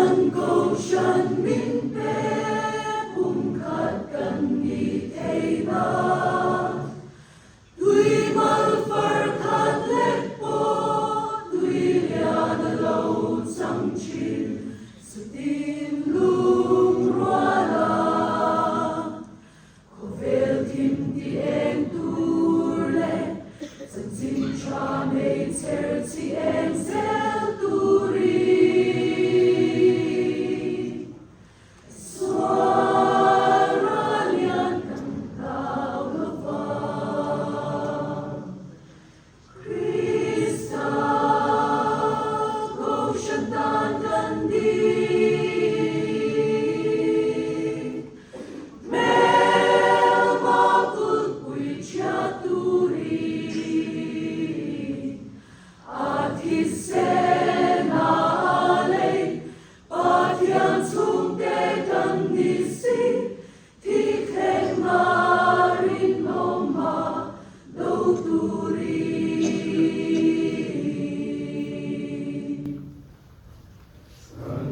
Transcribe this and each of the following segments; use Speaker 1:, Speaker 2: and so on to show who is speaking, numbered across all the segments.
Speaker 1: Kan Kohhran min pe pumkhat kan ni thei nan. Tui mal far khat lek pawh tui lian a lo chang thin, chutin lungrual a. Khawvel thim ti eng tur leh chanchin tha nei chher chi eng zel turin sual ral lian kan hlau lo vang. Krista Kohhran tan kan ding. Hmelma kulhpui chhiat turin a thisen a lei Pathian chhungte kan ni si. Thik hlek na rinawm a do turin.
Speaker 2: Kan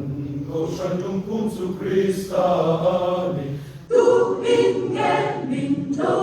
Speaker 2: Kohhran lungphum chu Krista a ni.
Speaker 1: Tu in nge min do?